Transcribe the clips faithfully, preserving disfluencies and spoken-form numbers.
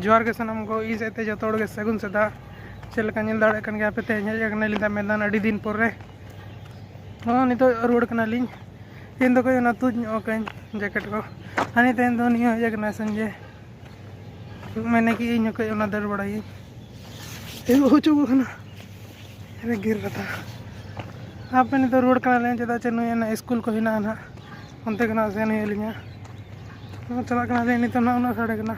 ᱡᱚᱦᱟᱨ ᱜᱮ ᱥᱟᱱᱟᱢ ᱠᱚ, ᱤᱧ ᱥᱮᱫ ᱛᱮ ᱡᱚᱛᱚ ᱦᱚᱲ ᱜᱮ ᱥᱟᱹᱜᱩᱱ ᱥᱮᱛᱟᱜ᱾ ᱪᱮᱫ ᱞᱮᱠᱟ ᱧᱮᱞ ᱫᱟᱲᱮᱭᱟᱜ ᱠᱟᱱ ᱜᱮᱭᱟ ᱯᱮ, ᱛᱮᱦᱮᱧ ᱦᱮᱡ ᱟᱠᱟᱱᱟ ᱞᱤᱧ ᱢᱮᱫᱟᱱ ᱟᱹᱰᱤ ᱫᱤᱱ ᱯᱚᱨᱮ᱾ ᱦᱚᱸ, ᱱᱤᱛᱚᱜ ᱨᱩᱣᱟᱹᱲ ᱠᱟᱱᱟᱞᱤᱧ᱾ ᱤᱧ ᱫᱚ ᱠᱟᱹᱡ ᱚᱱᱟ ᱛᱩᱫ ᱧᱚᱜ ᱟᱠᱟᱹᱧ ᱡᱮᱠᱮᱴ ᱠᱚ᱾ ᱦᱟᱹᱱᱤ ᱛᱮᱦᱮᱧ ᱫᱚ ᱱᱤᱭᱟᱹ ᱦᱮᱡ ᱟᱠᱟᱱᱟ ᱥᱮᱱ ᱡᱮ ᱢᱮᱱᱮ ᱠᱤ ᱤᱧ ᱦᱚᱸ ᱠᱟᱹᱡ ᱚᱱᱟ ᱫᱟᱹᱲ ᱵᱟᱲᱟᱭᱟᱹᱧ᱾ ᱮ, ᱦᱚᱪᱚ ᱠᱟᱱᱟ᱾ ᱟᱨᱮ ᱜᱤᱨ ᱠᱟᱛᱷᱟ᱾ ᱦᱟᱯᱮ, ᱱᱤᱛᱚᱜ ᱨᱩᱣᱟᱹᱲ ᱠᱟᱱᱟᱞᱮ, ᱪᱮᱫᱟᱜ ᱪᱮ ᱱᱩᱭ ᱚᱱᱟ ᱥᱠᱩᱞ ᱠᱚ ᱦᱮᱱᱟᱜᱼᱟ ᱱᱟᱦᱟᱜ, ᱚᱱᱛᱮ ᱜᱮ ᱱᱟᱦᱟᱜ ᱥᱮᱱ ᱦᱩᱭᱩᱜ ᱞᱤᱧᱟ᱾ ᱱᱚᱜᱼᱚᱭ ᱪᱟᱞᱟᱜ ᱠᱟᱱᱟᱞᱮ ᱱᱤᱛᱚᱜ ᱱᱟᱦᱟᱜ, ᱩᱱᱟᱹᱜ ᱥᱟᱰᱮ ᱠᱟᱱᱟ᱾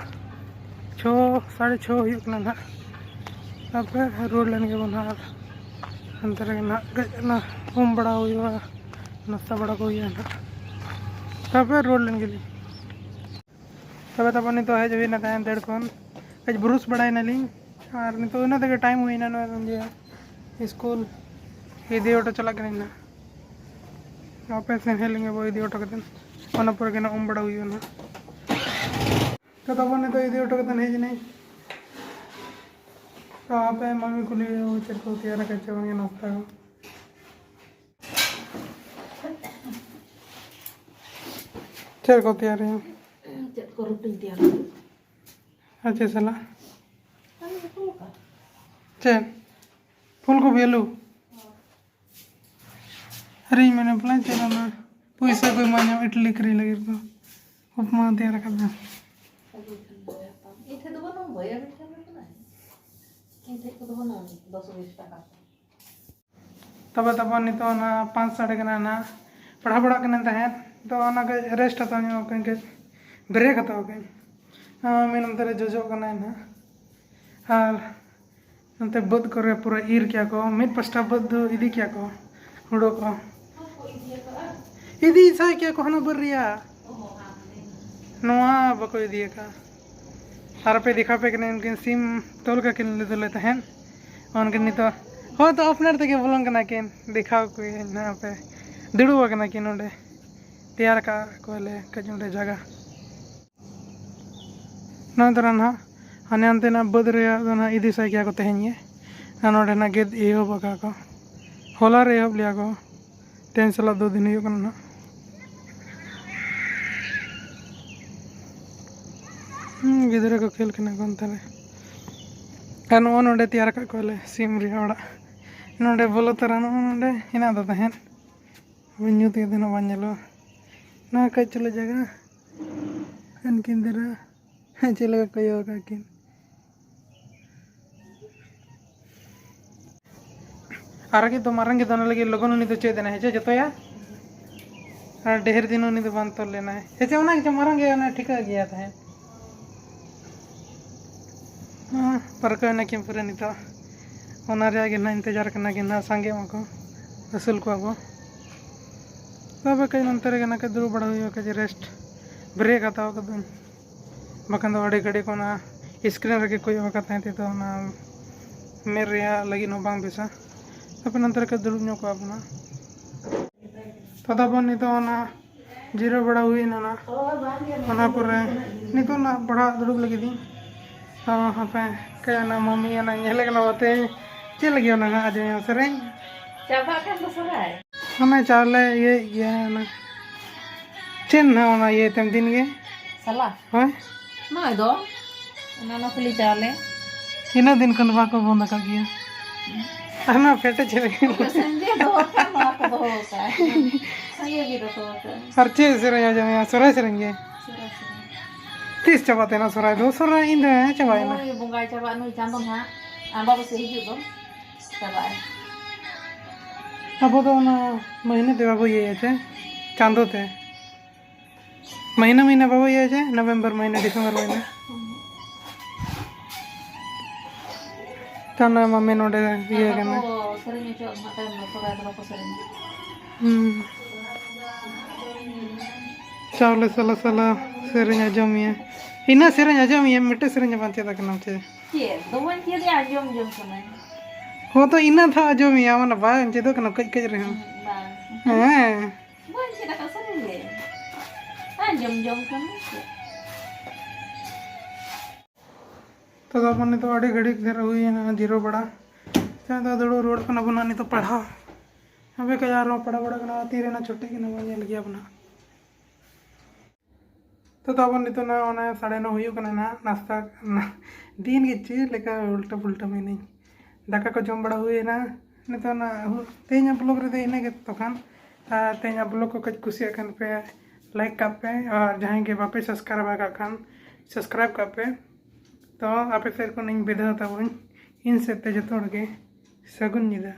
ᱪᱷᱚ, ᱥᱟᱲᱮ ᱪᱷᱚ ᱦᱩᱭᱩᱜ ᱠᱟᱱᱟ ᱱᱟᱦᱟᱜ᱾ ᱛᱟᱯᱚᱨᱮ ᱨᱩᱣᱟᱹᱲ ᱞᱮᱱ ᱜᱮᱵᱚᱱ ᱱᱟᱦᱟᱜ, ᱟᱨ ᱚᱱᱛᱮ ᱨᱮᱜᱮ ᱱᱟᱦᱟᱜ ᱠᱟᱹᱡ ᱚᱱᱟ ᱩᱢ ᱵᱟᱲᱟ ᱦᱩᱭᱩᱜᱼᱟ, ᱱᱟᱥᱛᱟ ᱵᱟᱲᱟ ᱠᱚ ᱦᱩᱭᱩᱜᱼᱟ ᱱᱟᱦᱟᱜ᱾ ᱛᱟᱯᱚᱨᱮ ᱨᱩᱣᱟᱹᱲ ᱞᱮᱱ ᱜᱮᱞᱤᱧ᱾ ᱛᱚᱵᱮ ᱛᱟᱵᱚᱱ ᱱᱤᱛᱚᱜ ᱦᱮᱡ ᱦᱩᱭᱱᱟ ᱛᱟᱦᱮᱸᱫ ᱫᱟᱹᱲ ᱠᱷᱚᱱ, ᱠᱟᱹᱡ ᱵᱨᱩᱥ ᱵᱟᱲᱟᱭᱱᱟᱞᱤᱧ, ᱟᱨ ᱱᱤᱛᱚᱜ ᱤᱱᱟᱹ ᱛᱮᱜᱮ ᱴᱟᱭᱤᱢ ᱦᱩᱭᱱᱟ ᱱᱚᱜᱼᱚᱭ ᱡᱮ ᱥᱠᱩᱞ ᱤᱫᱤ ᱦᱚᱴᱚ ᱪᱟᱞᱟᱜ ᱠᱟᱹᱱᱟᱹᱧ ᱱᱟᱦᱟᱜ᱾ ᱟᱯᱮ ᱥᱮᱱ ᱦᱮᱡ ᱞᱮᱱ ᱜᱮ ᱵᱚ ᱤᱫᱤ ᱦᱚᱴᱚ ᱠᱟᱛᱮᱫ, ᱚᱱᱟ ᱯᱚᱨᱮ ᱜᱮ ᱱᱟᱦᱟᱜ ᱩᱢ ᱵᱟᱲᱟ ᱦᱩᱭᱩᱜᱼᱟ ᱱᱟᱦᱟᱜ᱾ ᱛᱚ ᱛᱟᱵᱚᱱ ᱱᱤᱛᱚᱜ ᱤᱫᱤ ᱦᱚᱴᱚ ᱠᱟᱛᱮᱫ ᱦᱮᱡ ᱮᱱᱟᱹᱧ᱾ ᱛᱚ ᱟᱯᱮ ᱢᱟᱢᱤ ᱠᱩᱞᱤ ᱪᱮᱫ ᱠᱚ ᱛᱮᱭᱟᱨ ᱟᱠᱟᱫ ᱪᱮ ᱵᱟᱝ ᱱᱟᱥᱛᱟ ᱠᱚ? ᱪᱮᱫ ᱠᱚ ᱛᱮᱭᱟᱨ ᱦᱩᱭᱩᱜᱼᱟ? ᱪᱮᱫ ᱠᱚ ᱨᱩᱴᱤᱧ ᱛᱮᱭᱟᱨ ᱠᱟᱫᱟ? ᱟᱨ ᱪᱮᱫ ᱥᱟᱞᱟᱜ? ᱟᱨ ᱪᱮᱫ ᱠᱚ ᱞᱮᱠᱟ? ᱪᱮᱫ? ᱯᱷᱩᱞ ᱠᱚᱯᱤ ᱟᱹᱞᱩ? ᱟᱨᱤᱧ ᱢᱮᱱᱟ ᱯᱟᱞᱮ ᱪᱮᱫ ᱚᱱᱟ ᱯᱚᱭᱥᱟ ᱠᱚ ᱮᱢᱟᱧᱟ ᱤᱰᱞᱤ ᱠᱤᱨᱤᱧ ᱞᱟᱹᱜᱤᱫ ᱠᱚ᱾ ᱩᱯᱢᱟ ᱛᱮᱭᱟᱨ ᱟᱠᱟᱫᱟ᱾ ᱤᱧ ᱴᱷᱮᱱ ᱫᱚ ᱵᱟᱹᱱᱩᱜᱼᱟ, ᱵᱷᱟᱹᱭ, ᱟᱹᱵᱤᱱ ᱴᱷᱮᱱ ᱢᱮᱱᱟᱜᱼᱟ? ᱤᱧ ᱴᱷᱮᱱ ᱠᱚᱫᱚ ᱵᱟᱹᱱᱩᱜᱼᱟ, ᱫᱚᱥ ᱵᱤᱥ ᱴᱟᱠᱟ᱾ ᱛᱚᱵᱮ ᱛᱟᱵᱚᱱ ᱱᱤᱛᱚᱜ ᱚᱱᱟ ᱯᱟᱸᱪ ᱥᱟᱰᱮ ᱠᱟᱱᱟ ᱱᱟᱦᱟᱜ, ᱯᱟᱲᱦᱟᱣ ᱵᱟᱲᱟᱜ ᱠᱟᱱᱟᱧ ᱛᱟᱦᱮᱸᱫ, ᱛᱚ ᱚᱱᱟ ᱠᱟᱹᱡ ᱨᱮᱥᱴ ᱦᱟᱛᱟᱣ ᱧᱚᱜ ᱠᱟᱹᱧ, ᱠᱟᱹᱡ ᱵᱨᱮᱠ ᱦᱟᱛᱟᱣ ᱠᱟᱹᱧ᱾ ᱟᱨ ᱢᱮᱱ ᱚᱱᱛᱮ ᱨᱮ ᱡᱚᱡᱚᱜ ᱠᱟᱱᱟᱭ ᱱᱟᱦᱟᱜ, ᱟᱨ ᱱᱚᱛᱮ ᱵᱟᱹᱫᱽ ᱠᱚᱨᱮ ᱯᱩᱨᱟᱹ ᱤᱨ ᱠᱮᱭᱟ ᱠᱚ, ᱢᱤᱫ ᱯᱟᱥᱴᱟ ᱵᱟᱹᱫᱽ ᱫᱚ ᱤᱫᱤ ᱠᱮᱭᱟ ᱠᱚ ᱦᱩᱲᱩ ᱠᱚ, ᱤᱫᱤ ᱥᱟᱭ ᱠᱮᱭᱟ ᱠᱚ ᱦᱟᱱᱟ ᱵᱟᱹᱫᱽ ᱨᱮᱭᱟᱜ, ᱱᱚᱣᱟ ᱵᱟᱠᱚ ᱤᱫᱤ ᱟᱠᱟᱫᱼᱟ᱾ ᱟᱨ ᱟᱯᱮ ᱫᱮᱠᱷᱟᱣ ᱯᱮ ᱠᱟᱹᱱᱟᱹᱧ, ᱩᱱᱠᱤᱱ ᱥᱤᱢ ᱛᱚᱞ ᱠᱟᱠᱤᱱ ᱞᱮᱫᱚᱞᱮ ᱛᱟᱦᱮᱸᱫ, ᱩᱱᱠᱤᱱ ᱱᱤᱛᱚᱜ ᱦᱳᱭ ᱛᱚ ᱟᱯᱱᱟᱨ ᱛᱮᱜᱮ ᱵᱚᱞᱚᱱ ᱠᱟᱱᱟ ᱠᱤᱱ, ᱫᱮᱠᱷᱟᱣ ᱠᱚ ᱱᱟᱦᱟᱜ ᱯᱮ, ᱫᱩᱲᱩᱵ ᱟᱠᱟᱱᱟ ᱠᱤᱱ ᱱᱚᱰᱮ, ᱛᱮᱭᱟᱨ ᱟᱠᱟᱫ ᱠᱚᱣᱟᱞᱮ ᱠᱟᱹᱡ ᱚᱸᱰᱮ ᱡᱟᱭᱜᱟ᱾ ᱱᱚᱣᱟ ᱫᱚ ᱱᱟᱦᱟᱜ ᱦᱟᱱᱮ ᱦᱟᱱᱛᱮᱱᱟᱜ ᱵᱟᱹᱫᱽ ᱨᱮᱭᱟᱜ ᱫᱚ ᱱᱟᱦᱟᱜ ᱤᱫᱤ ᱥᱟᱭ ᱠᱮᱭᱟ ᱠᱚ ᱛᱮᱦᱮᱧ ᱜᱮ, ᱟᱨ ᱱᱚᱰᱮ ᱱᱟᱜ ᱜᱮᱫ ᱮᱦᱚᱵ ᱟᱠᱟᱫ ᱠᱚ, ᱦᱚᱞᱟ ᱨᱮ ᱮᱦᱚᱵ ᱞᱮᱭᱟ ᱠᱚ᱾ ᱛᱮᱦᱮᱧ ᱥᱟᱞᱟᱜ ᱫᱩ ᱫᱤᱱ ᱦᱩᱭᱩᱜ ᱠᱟᱱᱟ ᱱᱟᱦᱟᱜ᱾ ᱦᱩᱸ, ᱜᱤᱫᱽᱨᱟᱹ ᱠᱚ ᱠᱷᱮᱞ ᱠᱟᱱᱟ ᱠᱚ ᱚᱱᱛᱮ ᱨᱮ᱾ ᱟᱨ ᱱᱚᱜᱼᱚ ᱱᱚᱰᱮ ᱛᱮᱭᱟᱨ ᱟᱠᱟᱫ ᱠᱚᱣᱟᱞᱮ ᱥᱤᱢ ᱨᱮᱭᱟᱜ ᱚᱲᱟᱜ᱾ ᱱᱚᱰᱮ ᱵᱚᱞᱚ ᱛᱚᱨᱟ ᱱᱚᱜᱼᱚ ᱱᱚᱰᱮ ᱦᱮᱱᱟᱜ ᱫᱚ ᱛᱟᱦᱮᱸᱫ᱾ ᱵᱟᱹᱧ ᱧᱩᱛ ᱠᱮᱫ ᱛᱟᱦᱮᱱᱟ, ᱵᱟᱝ ᱧᱮᱞᱚᱜᱼᱟ᱾ ᱱᱚᱣᱟ ᱠᱟᱹᱡ ᱪᱩᱞᱩ ᱡᱟᱭᱜᱟ᱾ ᱩᱱᱠᱤᱱ ᱫᱷᱟᱨᱟ ᱪᱮᱫ ᱞᱮᱠᱟ ᱠᱚ ᱤᱭᱟᱹ ᱟᱠᱟᱫ ᱠᱤᱱ᱾ ᱟᱨ ᱜᱮ ᱫᱚ ᱢᱟᱨᱟᱝ ᱜᱮ ᱫᱚ ᱚᱱᱟ ᱞᱟᱹᱜᱤᱫ ᱞᱚᱜᱚᱱ ᱩᱱᱤ ᱫᱚ ᱪᱮᱫ ᱮᱱᱟ, ᱦᱮᱸ ᱪᱮ, ᱡᱚᱛᱚᱭᱟ᱾ ᱟᱨ ᱰᱷᱮᱨ ᱫᱤᱱ ᱩᱱᱤ ᱫᱚ ᱵᱟᱝ ᱛᱚᱞ ᱞᱮᱱᱟᱭ, ᱦᱮᱸ ᱪᱮ, ᱚᱱᱟ ᱜᱮᱪᱚ ᱢᱟᱨᱟᱝ ᱜᱮ ᱚᱱᱟ ᱴᱷᱤᱠᱟᱹ ᱜᱮᱭᱟ ᱛᱟᱦᱮᱸᱫ᱾ ᱦᱮᱸ, ᱯᱟᱹᱨᱠᱟᱹᱣ ᱮᱱᱟ ᱠᱤᱱ ᱯᱩᱨᱟᱹ ᱱᱤᱛᱚᱜ᱾ ᱚᱱᱟ ᱨᱮᱭᱟᱜ ᱜᱮ ᱱᱟᱦᱟᱜ ᱤᱱᱛᱮᱡᱟᱨ ᱠᱟᱱᱟ ᱠᱤᱱ ᱱᱟᱦᱟᱜ, ᱥᱟᱸᱜᱮᱜ ᱢᱟᱠᱚ, ᱟᱹᱥᱩᱞ ᱠᱚᱣᱟ ᱵᱚ᱾ ᱛᱚᱵᱮ ᱠᱟᱹᱡ ᱱᱚᱱᱛᱮ ᱨᱮᱜᱮ ᱱᱟᱦᱟᱜ ᱠᱟᱹᱡ ᱫᱩᱲᱩᱵ ᱵᱟᱲᱟ ᱦᱩᱭᱩᱜᱼᱟ, ᱠᱟᱹᱡ ᱨᱮᱥᱴ, ᱵᱨᱮᱠ ᱦᱟᱛᱟᱣ ᱠᱟᱹᱫᱟᱹᱧ᱾ ᱵᱟᱠᱷᱟᱱ ᱫᱚ ᱟᱹᱰᱤ ᱜᱷᱟᱹᱲᱤᱡ ᱠᱷᱚᱱ ᱚᱱᱟ ᱥᱠᱨᱤᱱ ᱨᱮᱜᱮ ᱠᱚᱭᱚᱜ ᱟᱠᱟᱫ ᱛᱟᱦᱮᱸ ᱛᱮᱫᱚ ᱚᱱᱟ ᱢᱮᱫ ᱨᱮᱭᱟᱜ ᱞᱟᱹᱜᱤᱫ ᱦᱚᱸ ᱵᱟᱝ ᱵᱮᱥᱟ᱾ ᱛᱟᱨᱯᱚᱨᱮ ᱱᱚᱱᱛᱮ ᱨᱮ ᱠᱟᱹᱡ ᱫᱩᱲᱩᱵ ᱧᱚᱜ ᱠᱚᱜᱼᱟ ᱵᱚᱱ ᱦᱟᱸᱜ᱾ ᱛᱚ ᱛᱟᱵᱚᱱ ᱱᱤᱛᱚᱜ ᱚᱱᱟ ᱡᱤᱨᱟᱹᱣ ᱵᱟᱲᱟ ᱦᱩᱭᱱᱟ ᱱᱟᱜ᱾ ᱚᱱᱟ ᱯᱚᱨᱮ ᱱᱤᱛᱚᱜ ᱱᱟᱜ ᱯᱟᱲᱦᱟᱜ ᱫᱩᱲᱩᱵ ᱞᱟᱹᱜᱤᱫ ᱤᱧ᱾ ᱛᱚ ᱦᱟᱯᱮ ᱠᱟᱹᱡ ᱚᱱᱟ ᱢᱟᱹᱢᱤ ᱚᱱᱟ ᱧᱮᱞᱮ ᱠᱟᱱᱟ ᱵᱟᱛᱮ ᱪᱮᱫ ᱞᱟᱹᱜᱤᱫ ᱚᱱᱟ ᱱᱟᱜ ᱟᱸᱡᱚᱢ ᱥᱮᱨᱮᱧ᱾ ᱪᱟᱵᱟᱜ ᱠᱟᱱ ᱫᱚ ᱥᱚᱨᱦᱟᱭ᱾ ᱚᱱᱮ ᱪᱟᱣᱞᱮ ᱤᱭᱟᱹᱭᱮᱫ ᱜᱮᱭᱟ ᱚᱱᱟ᱾ ᱪᱮᱫ ᱱᱟᱜ ᱚᱱᱟ ᱤᱭᱟᱹᱭ ᱛᱟᱢ ᱫᱤᱱ ᱜᱮ? ᱥᱟᱞᱟ᱾ ᱦᱳᱭ᱾ ᱱᱚᱜᱼᱚᱭ ᱫᱚ ᱚᱱᱟ ᱱᱚᱠᱞᱤ ᱪᱟᱣᱞᱮ᱾ ᱤᱱᱟᱹᱜ ᱫᱤᱱ ᱠᱷᱚᱱ ᱵᱟᱠᱚ ᱵᱚᱱᱫ ᱟᱠᱟᱫ ᱜᱮᱭᱟ᱾ ᱟᱨ ᱱᱚᱣᱟ ᱯᱮᱴᱮ ᱪᱮᱫ ᱞᱟᱹᱜᱤᱫ? ᱥᱟᱸᱜᱮ ᱫᱚᱦᱚ ᱠᱟᱜ, ᱱᱚᱣᱟ ᱠᱚ ᱫᱚᱦᱚ ᱠᱟᱜ᱾ ᱥᱟᱸᱜᱮ ᱜᱮ ᱫᱚᱦᱚ ᱠᱟᱜ᱾ ᱟᱨ ᱪᱮᱫ ᱥᱮᱨᱮᱧ ᱟᱸᱡᱚᱢᱮᱭᱟ? ᱥᱚᱨᱦᱟᱭ ᱥᱮᱨᱮᱧ ᱜᱮ? ᱥᱚᱨᱦᱟᱭ ᱥᱮᱨᱮᱧ᱾ ᱛᱤᱥ ᱪᱟᱵᱟᱜ ᱛᱟᱦᱮᱱᱟ ᱥᱚᱨᱦᱟᱭ ᱫᱚ? ᱥᱚᱨᱦᱟᱭ ᱤᱧ ᱫᱚ ᱦᱮᱸ ᱪᱟᱵᱟᱭᱮᱱᱟ᱾ ᱱᱩᱭ ᱵᱚᱸᱜᱟᱭ ᱪᱟᱵᱟᱜ, ᱱᱩᱭ ᱪᱟᱸᱫᱚ ᱱᱟᱦᱟᱜ ᱟᱢᱵᱟᱵᱟᱹᱥᱭᱟᱹ ᱦᱤᱡᱩᱜ ᱫᱚ ᱪᱟᱵᱟᱜᱼᱟᱭ᱾ ᱟᱵᱚ ᱫᱚ ᱚᱱᱟ ᱢᱟᱹᱦᱱᱟᱹ ᱛᱮ ᱵᱟᱵᱚ ᱤᱭᱟᱹᱭᱟ ᱪᱮ? ᱪᱟᱸᱫᱚ ᱛᱮ᱾ ᱢᱟᱹᱦᱱᱟᱹ ᱢᱟᱹᱦᱱᱟᱹ ᱵᱟᱵᱚ ᱤᱭᱟᱹᱭᱟ ᱪᱮ? ᱱᱚᱵᱷᱮᱢᱵᱚᱨ ᱢᱟᱹᱦᱱᱟᱹ, ᱰᱤᱥᱮᱢᱵᱚᱨ ᱢᱟᱹᱦᱱᱟᱹ᱾ ᱛᱟᱦᱞᱮ ᱢᱟᱢᱮ ᱱᱚᱰᱮ ᱤᱭᱟᱹ ᱠᱟᱱᱟ᱾ ᱵᱟᱠᱚ ᱥᱮᱨᱮᱧ ᱦᱚᱪᱚᱣᱟᱜ ᱠᱟᱱᱟ, ᱛᱟᱭᱚᱢ ᱫᱚ ᱥᱚᱨᱦᱟᱭ ᱫᱚ ᱵᱟᱠᱚ ᱥᱮᱨᱮᱧᱟ᱾ ᱦᱩᱸ᱾ ᱪᱟᱣᱞᱮ ᱥᱟᱞᱟ ᱥᱟᱞᱟ ᱥᱮᱨᱮᱧ ᱟᱸᱡᱚᱢ ᱢᱮᱭᱟ᱾ ᱤᱱᱟᱹ ᱥᱮᱨᱮᱧ ᱟᱸᱡᱚᱢ ᱢᱮᱭᱟ, ᱢᱤᱫᱴᱮᱡ ᱥᱮᱨᱮᱧ ᱦᱚᱸ ᱵᱟᱝ ᱪᱮᱫ ᱟᱠᱟᱱᱟᱢ ᱪᱮ? ᱪᱮᱫ ᱫᱚ ᱵᱟᱹᱧ ᱪᱮᱫ ᱮᱫᱟ, ᱟᱸᱡᱚᱢ ᱡᱚᱝ ᱠᱟᱹᱱᱟᱹᱧ᱾ ᱦᱚᱸ ᱛᱚ ᱤᱱᱟᱹ ᱫᱷᱟᱣ ᱟᱸᱡᱚᱢ ᱢᱮᱭᱟ, ᱢᱟᱱᱮ ᱵᱟᱝ ᱪᱮᱫᱚᱜ ᱠᱟᱱᱟ ᱠᱟᱹᱡ ᱠᱟᱹᱡ ᱨᱮᱦᱚᱸ᱾ ᱦᱩᱸ, ᱵᱟᱝ᱾ ᱦᱮᱸ᱾ ᱵᱟᱹᱧ ᱪᱮᱫ ᱟᱠᱟᱫ ᱥᱮᱨᱮᱧ ᱜᱮ᱾ ᱟᱸᱡᱚᱢ ᱡᱚᱝ ᱠᱟᱹᱱᱟᱹᱧ ᱪᱮᱫ᱾ ᱛᱚ ᱛᱟᱨᱯᱚᱨ ᱱᱤᱛᱚᱜ ᱟᱹᱰᱤ ᱜᱷᱟᱹᱲᱤᱡ ᱫᱷᱟᱨᱟ ᱦᱩᱭᱮᱱᱟ ᱡᱤᱨᱟᱹᱣ ᱵᱟᱲᱟ᱾ ᱟᱪᱪᱷᱟ, ᱫᱚ ᱫᱩᱲᱩᱵ ᱨᱩᱣᱟᱹᱲ ᱠᱟᱱᱟ ᱵᱚᱱ ᱱᱟᱜ ᱱᱤᱛᱚᱜ ᱯᱟᱲᱦᱟᱣ᱾ ᱦᱟᱯᱮ ᱠᱟᱡ ᱟᱨᱦᱚᱸ ᱯᱟᱲᱦᱟᱣ ᱵᱟᱲᱟ ᱠᱟᱱᱟ, ᱛᱤᱨᱮ ᱱᱟᱜ ᱪᱷᱩᱴᱤᱜ ᱠᱟᱱᱟ ᱵᱚᱱ ᱧᱮᱞ ᱜᱮᱭᱟ ᱵᱚᱱ ᱱᱟᱜ᱾ ᱛᱚ ᱛᱟᱵᱚᱱ ᱱᱤᱛᱚᱜ ᱱᱟ ᱚᱱᱟ ᱥᱟᱲᱮ ᱱᱚ ᱦᱩᱭᱩᱜ ᱠᱟᱱᱟ ᱱᱟ, ᱱᱟᱥᱛᱟ ᱱᱟ, ᱫᱤᱱ ᱜᱮ ᱪᱮᱫ ᱞᱮᱠᱟ ᱩᱞᱴᱟᱹ ᱯᱩᱞᱴᱟᱹ ᱢᱮᱱᱟᱹᱧ᱾ ᱫᱟᱠᱟ ᱠᱚ ᱡᱚᱢ ᱵᱟᱲᱟ ᱦᱩᱭᱮᱱᱟ᱾ ᱱᱤᱛᱚᱜ ᱱᱟ ᱦᱩ-, ᱛᱮᱦᱮᱧᱟᱜ ᱵᱞᱚᱜ ᱨᱮᱫᱚ ᱤᱱᱟᱹᱜᱮ ᱛᱚᱠᱷᱟᱱ᱾ ᱟᱨ ᱛᱮᱦᱮᱧᱟᱜ ᱵᱞᱚᱜ ᱠᱚ ᱠᱟᱹᱡ ᱠᱩᱥᱤᱭᱟᱜ ᱠᱷᱟᱱ ᱯᱮ ᱞᱟᱭᱤᱠ ᱠᱟᱜ ᱯᱮ, ᱟᱨ ᱡᱟᱦᱟᱸᱭ ᱜᱮ ᱵᱟᱯᱮ ᱥᱟᱵᱥᱠᱨᱟᱭᱤᱵ ᱟᱠᱟᱫ ᱠᱷᱟᱱ ᱥᱟᱵᱥᱠᱨᱟᱭᱤᱵ ᱠᱟᱜ ᱯᱮ᱾ ᱛᱚ ᱟᱯᱮ ᱥᱮᱫ ᱠᱷᱚᱱ ᱤᱧ ᱵᱤᱫᱟᱹᱭ ᱛᱟᱵᱚᱱ, ᱤᱧ ᱥᱮᱫ ᱛᱮ ᱡᱚᱛᱚ ᱦᱚᱲ ᱜᱮ ᱥᱟᱹᱜᱩᱱ ᱧᱤᱫᱟᱹ᱾